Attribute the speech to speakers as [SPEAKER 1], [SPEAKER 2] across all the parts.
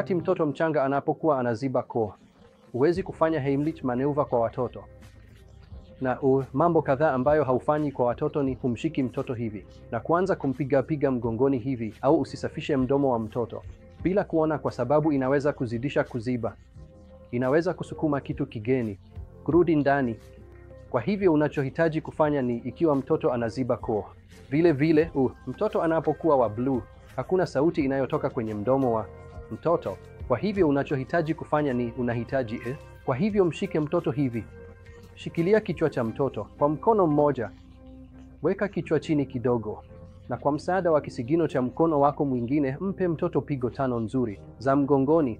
[SPEAKER 1] Wakati mtoto mchanga anapokuwa anaziba koo, huwezi kufanya Heimlich maneuver kwa watoto. Na mambo kadhaa ambayo haufanyi kwa watoto ni humshiki mtoto hivi na kuanza kumpiga piga mgongoni hivi, au usisafishe mdomo wa mtoto bila kuona, kwa sababu inaweza kuzidisha kuziba. Inaweza kusukuma kitu kigeni kurudi ndani. Kwa hivyo unachohitaji kufanya ni, ikiwa mtoto anaziba koo, vile vile mtoto anapokuwa wa bluu, hakuna sauti inayotoka kwenye mdomo wa mtoto. Kwa hivyo unachohitaji kufanya ni unahitaji kwa hivyo mshike mtoto hivi. Shikilia kichwa cha mtoto kwa mkono mmoja, weka kichwa chini kidogo, na kwa msaada wa kisigino cha mkono wako mwingine mpe mtoto pigo 5 nzuri za mgongoni.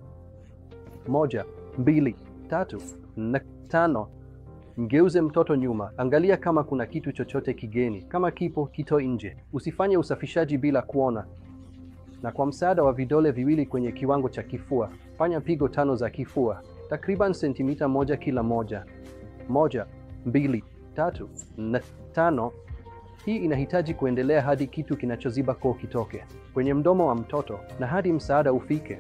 [SPEAKER 1] 1, 2, 3, 4, 5. Mgeuze mtoto nyuma, angalia kama kuna kitu chochote kigeni. Kama kipo, kitoe nje. Usifanye usafishaji bila kuona. Na kwa msaada wa vidole viwili kwenye kiwango cha kifua, fanya pigo 5 za kifua, takriban sentimita 1 kila moja. 1, 2, 3, 4, 5. Hii inahitaji kuendelea hadi kitu kinachoziba koo kitoke kwenye mdomo wa mtoto na hadi msaada ufike.